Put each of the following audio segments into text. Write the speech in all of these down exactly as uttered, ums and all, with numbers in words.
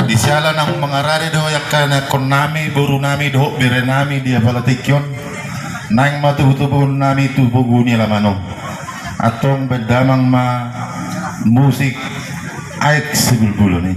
Di siala naung mangarade do angka ianakkonnami, borunami dohot berenami di apala tingki on, naeng ma tubutubuhonnami tu pogu ni alaman on. Antong baen damang ma musik Aek Sibulbulon i.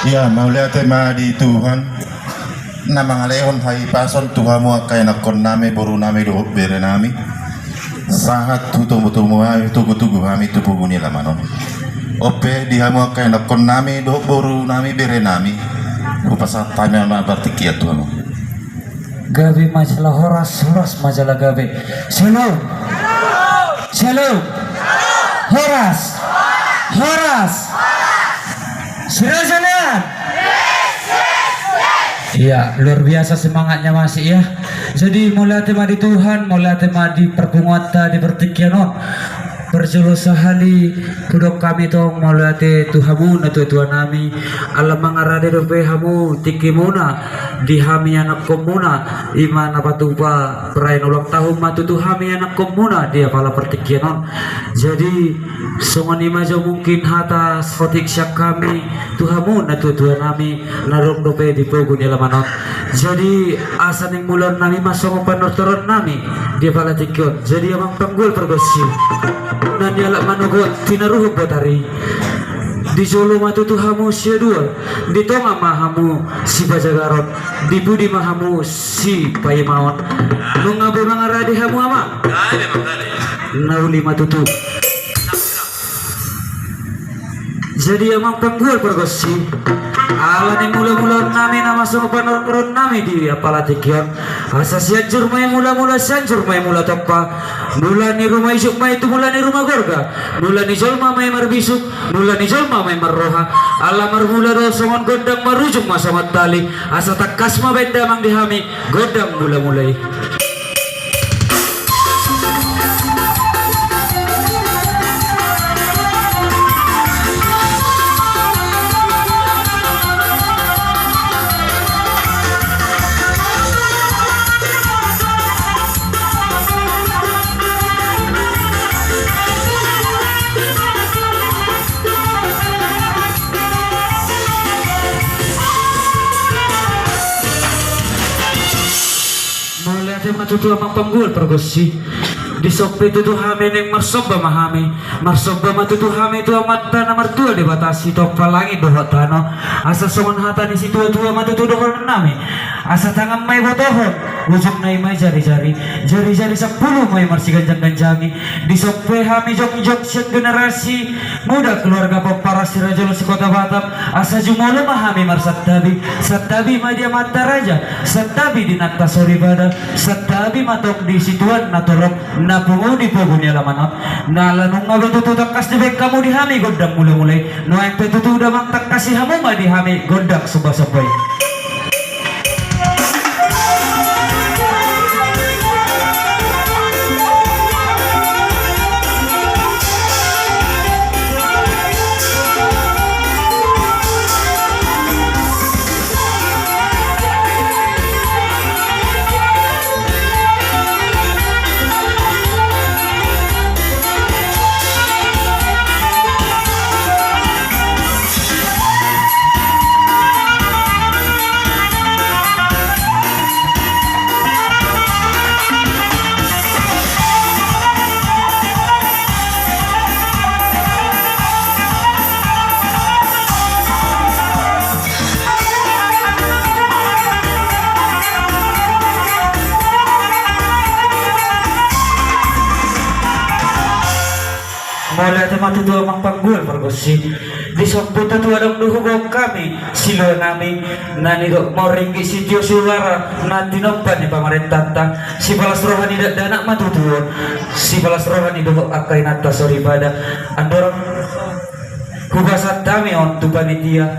Ia, mauliate ma di Tuhan na mangalehon hahipason tu hamu angka ianakkonnami, borunami dohot berenami. Sahat tu tomutomu hami, tugutugu hami tu pogu ni alaman on. On pe di hamu angka ianakkonnami dohot borunami, berenami, hupasahat hami ma partingkian tu hamu. Gabe ma jala horas, horas ma jala gabe. Shalom. Shalom. Horas. Horas. Siraja Lean. Ia, luar biasa semangatnya masih, ya. Jadi, mauliate ma di Tuhan, mauliate ma di parpunguanta di partingkian on. Parjolo sahali hudok hami tong mauliate tu hamu natuatuanami, ala mangarade dope hamu tingkimuna di hami ianakkonmuna, i ma na patupa perayaan ulang tahun ma tutu hami ianakkonmuna di apala partingkian on. Jadi, songon i ma jo mungkin hata saotik sian hami tu hamu natuatuanami na adong dope di pogu ni alaman on. Jadi, asa naeng mulaonnami ma songon panortoronnami di apala tingki on. Jadi, amang panggual pargonsi, na nialap manogot tinaruhon botari, di jolo ma tutu hamu siaduon, di tonga ma hamu sipajagaron, di pudi ma hamu sipaimaon. Nunga be mangarade hamu, amang? Na uli ma tutu. Jadi, amang panggual pargonsi, ala ni mulamulaonnami nama songon panortoronnami di apala tingki on, asa Sianjur ma i mulamula, Sianjur ma i mula tompa. Mula ni ruma ijuk ma i tu mula ni ruma gorga. Mula ni jolma ma i marbisuk, mula ni jolma ma i marroha. Ala marmula do songon gondang, marujung ma songon tali. Asa tangkas ma baen damang di hami gondang mulamula i. Mauliate ma tutu, amang panggual pargonsi. Dison pe tutu hami naeng marsomba ma hami. Marsomba ma tutu hami tu Amanta na martua Debata sitompa langit dohot tano. Asa songon hata ni situatua ma tutu dohononnami: Asa tangan ma i botohon, ujungna i ma i jari-jari, jari-jari sampulu ma i marsiganjang-ganjangi. Dison pe hami jongjong sian generasi muda keluarga pomparan siraja jolo sekota Batam. Asa jumolo ma hami marsantabi, santabi ma di amanta raja, santabi di inanta soripada, santabi ma tong di situan na torop, na pungu di pogu ni alaman on. Na ala nunga be tutu tangkas dibaen hamu di hami gondang mula-mula i, nuaeng pe tutu damang tangkasi hamu ma di hami gondang somba-somba i. Mauliate ma tutu amang panggual pargonsi. Dison pe tutu adong do huboan hami siloanami na nidok ma on ringgit sitio suara na tinompa ni pamarentanta. Sipalas roha ni dakdanak ma tutu on, sipalas roha ni dohot angka inanta soripada. Andorang hupasahat hami on tu panitia,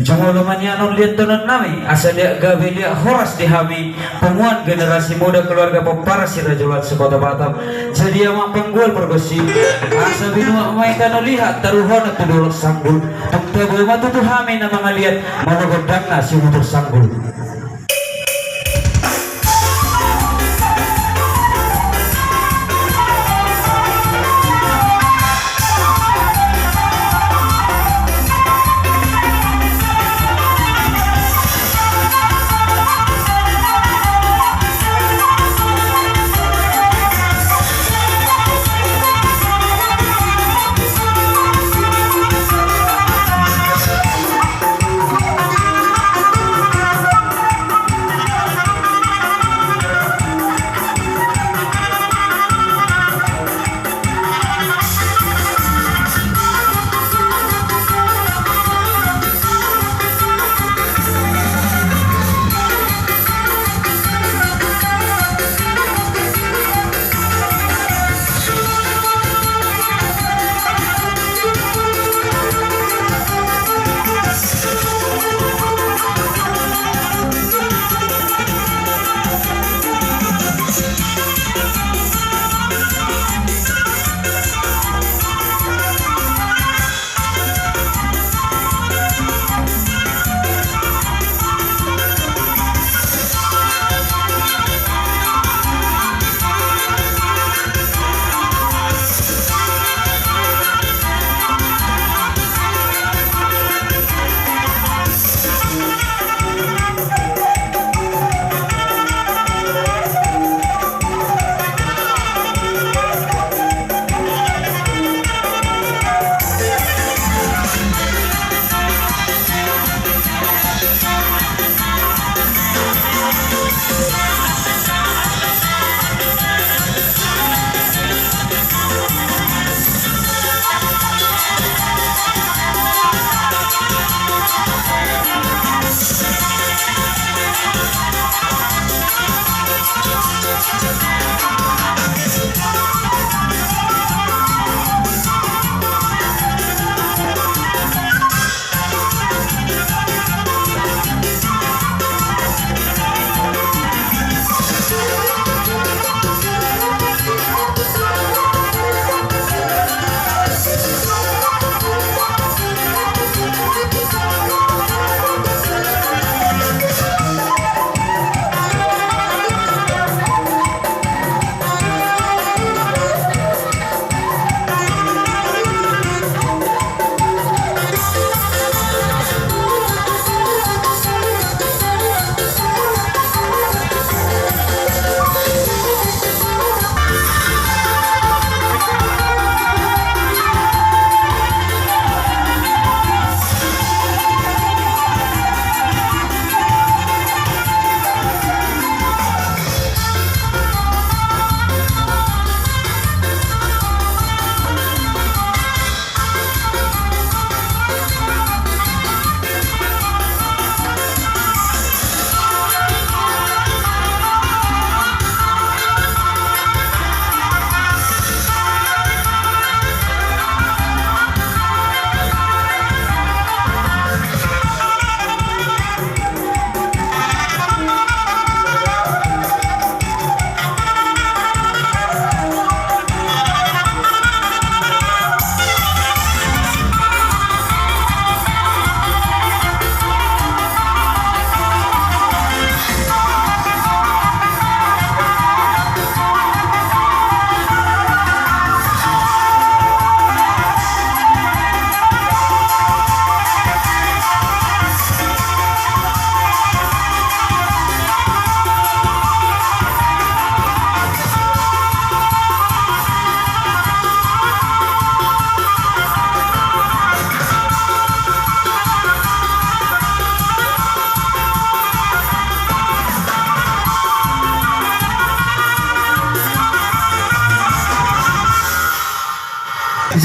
jumolo ma nian on liathononnami asa liat gabe liat horas di hami punguan generasi muda keluarga pomparan siraja jolo sekota Batam. Jadi amang panggual pargonsi, asa binuat ma i tano lihat taruhonon tu dolok Sanggul. Tung tabo ma tutu hami na mangaliat molo gondangna si Butur Sanggul.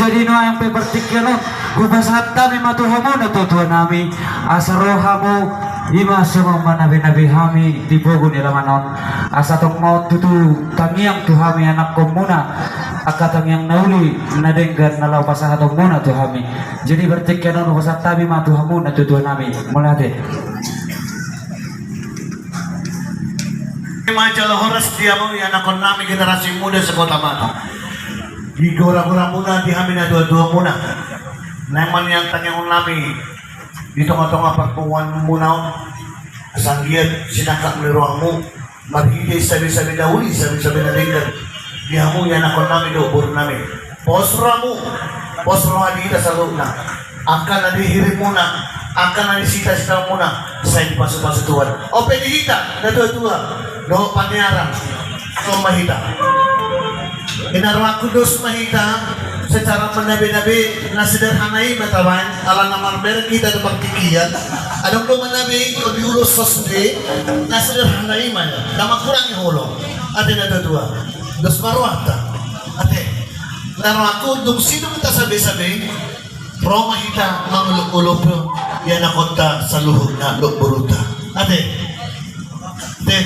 Jadi nuaeng pe partingkian on hupasahat hami ma tu hamu na tuatua nami, asa ro hamu, i ma songon manabenabe hami di pogu ni alaman on, asa tong ma on tutu tangiang tu hami anakkonmuna, angka tangiang na uli na denggan na laho pasahatonmuna tu hami. Jadi partingkian on hupasahat hami ma tu hamu na tuatua nami. Mauliate. Ima jala horas di hamu ianakkon nami generasi muda se-Kota Batam. Di goragoramuna di hami na tuatuamuna. Naeng ma nian tangiangon nami di tongatonga parpunguanmuna on. Asa anggiat sinangkap ni rohamu marhite sabesabe na uli, sabesabe na denggan di hamu ianakkon nami dohot boru nami. Pos rohamu, pos roha di hita saluhutna. Angka na nihirimuna, angka na nisitasitaonmuna, sai dipasupasu Tuhan. On pe di hita na tuatua dohot paniaran, songon ma hita. Inna rohangku, dos ma hita secara manabenabe na sederhana i ma tabaen, ala na marmerek hita tu partingkian. Adong do manabe i, olo, di ulos sos be, na sederhana i ma, na mangkurangi holong. Ate na tuatua, dos ma rohanta. Ate. Inna rohangku, dung sidung hita sabesabe, ro ma hita mangolopolop ianakkonta saluhutna dohot borunta. Ate. Ate.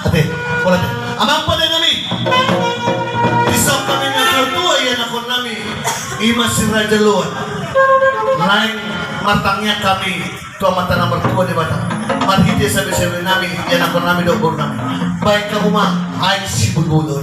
Ate. Olo ate. Amang pande nami. Di son hami na tuatua ianakkon nami, ima si Raja Loan. Naeng martangiang hami tu Amanta na martua Debata marhite sabesabe nami ianakkon nami dohot boru nami. Baen hamu ma aek sibulbul on.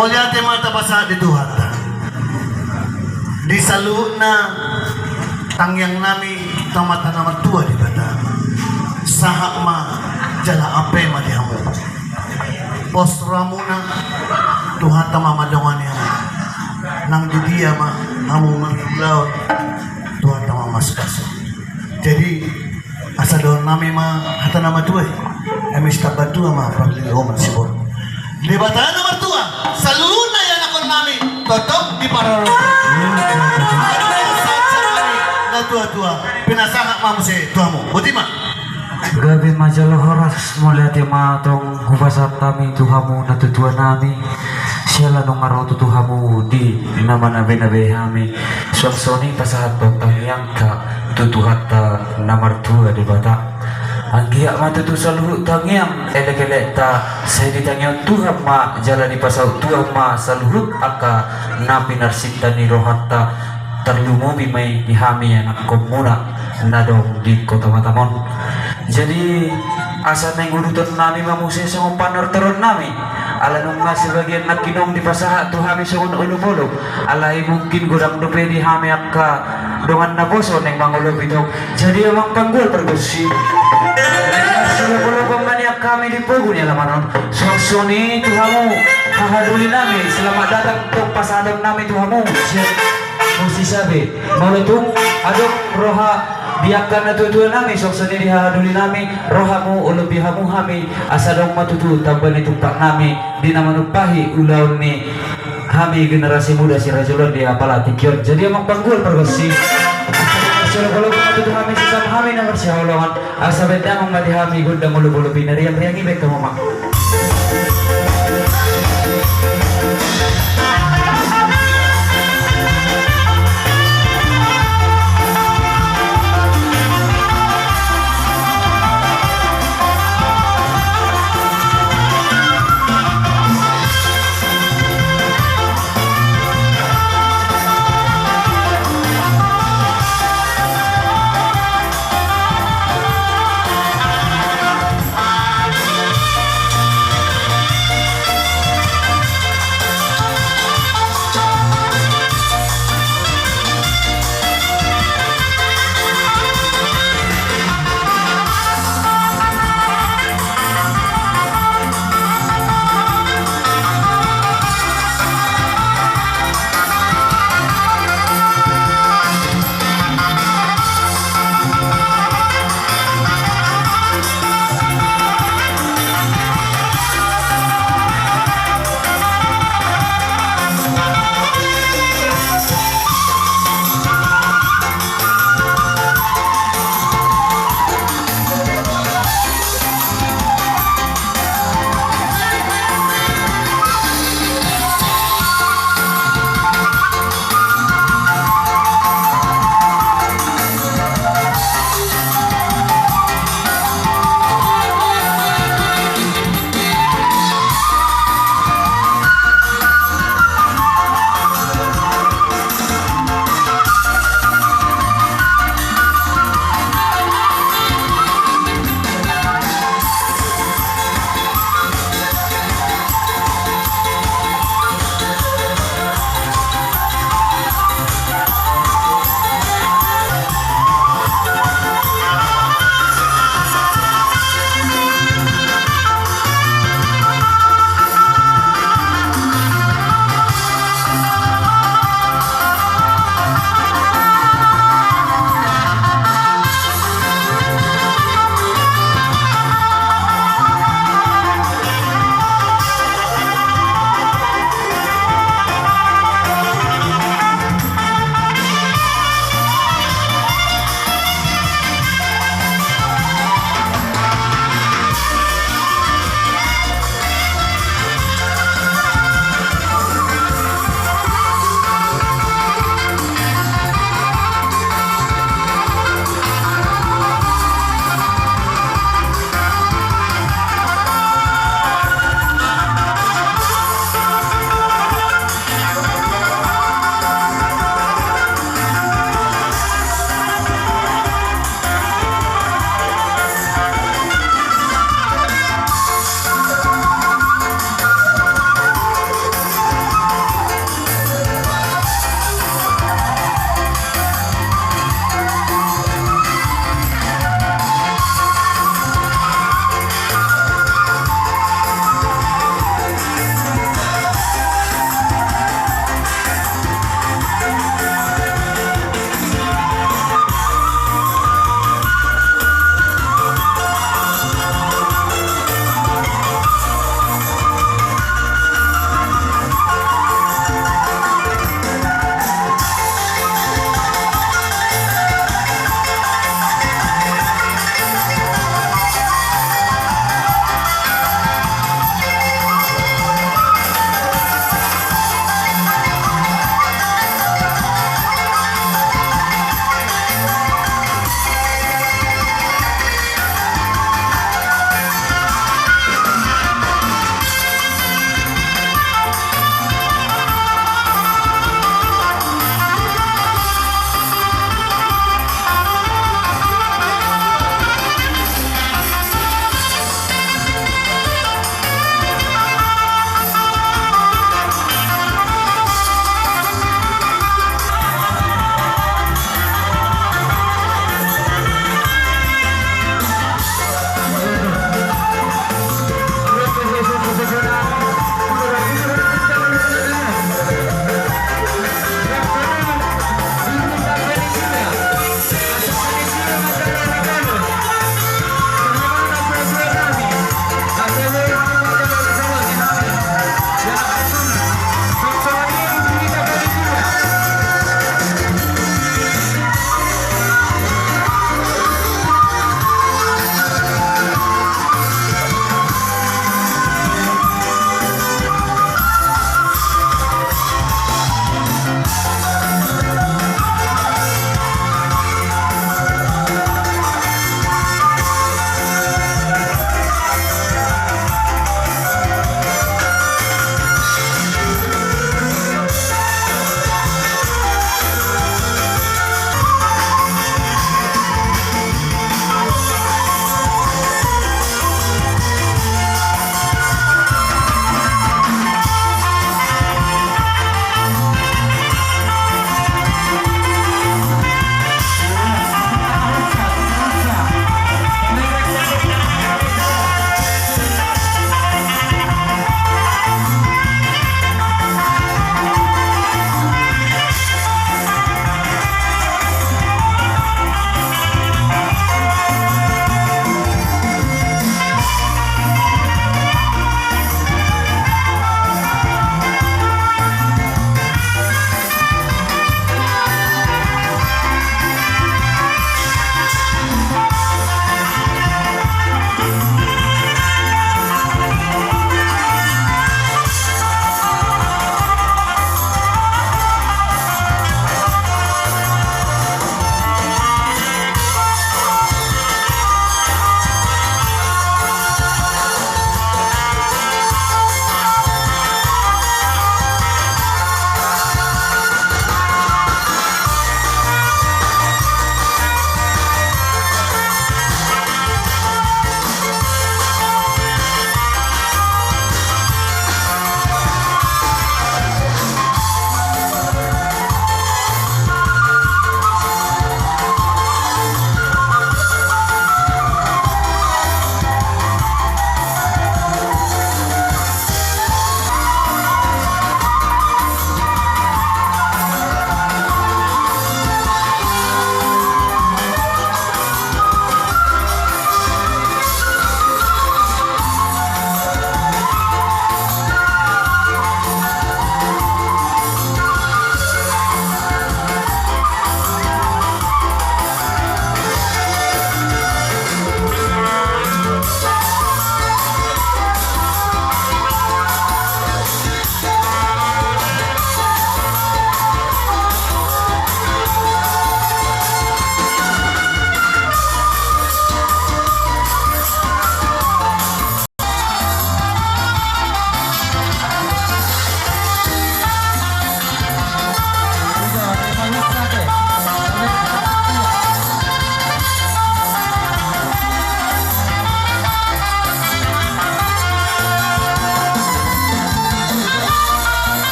Mauliate ma tapasahat di Tuhanta. Di saluhutna tangiang nami tu Amanta na martua Debata, sahat ma jala ampe ma di hamu. Pos rohamuna, Tuhanta ma mandongani hamu. Nang di dia ma hamu marulaon, Tuhanta ma masuksuk. Jadi, asa dohonon nami ma hata na matua i. Eme sitamba tua ma parlinggoman siborok. Debata na martua, saluhutna ianakhon nami, tongtong diparorot. Asa dohonon nami na tua-tua, pinasahat ma muse tu hamu. Boti ma. Gabe ma jala horas, mauliate ma tong hupasahat hami tu hamu natuatua nami. Siala nunga ro tutu hamu di na manabenabe hami. Suang songon i pasahathon tangiangta tu Tuhanta na martua Debata. Anggiat ma tutu saluhut tangiang elekelekta sai ditangihon Tuhan ma jala dipasaut Tuhan ma saluhut angka na pinarsinta ni rohanta, tarlumobi ma i di hami anakkonmuna na adong di Kota Batam on. Jadi, asa naeng uduton nami ma muse songon panortoron nami. Ala nunga sebagian nangkin dipasahat tu hami songon olopolop. Alai mungkin godang dope di hami angka dongan naposo naeng mangolopi tong. Jadi amang panggual pargonsi, naeng marsiolopolopan ma nian hami di pogu ni alaman on. Suang songon i tu hamu hahadoli nami, selamat datang tong pasahaton nami tu hamu. Siap. Musi sabe, molo tung adong roha di angka natuatua nami, suang songon i di hahadoli nami, rohamu olopi hamu hami, asa adong ma tutu tamba ni tumpak nami di na manumpahi ulaon ni hami generasi muda sihajoloan di apala tingki on. Jadi amang panggual pargonsi, asa adong ma tutu hami sesama hami na marsihaholongan. Asa baen damang ma di hami gondang olopolop i, na riangriang i baen hamu ma.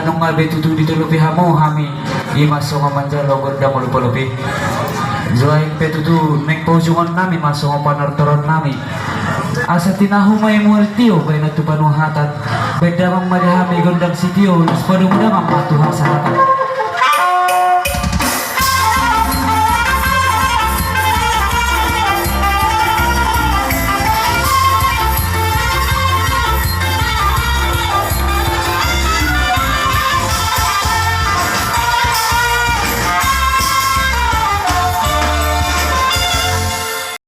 Nunga be tutu ditolopi hamu hami, i ma songon manjalo gondang molo polopi. Juaeng pe tutu naeng paujungon nami ma songon panortoron nami. Asa tinahu ma i mual tio baenon tu panuhatan. Baen damang ma di hami gondang sitio, ulos padung damang ma tu hasahatan.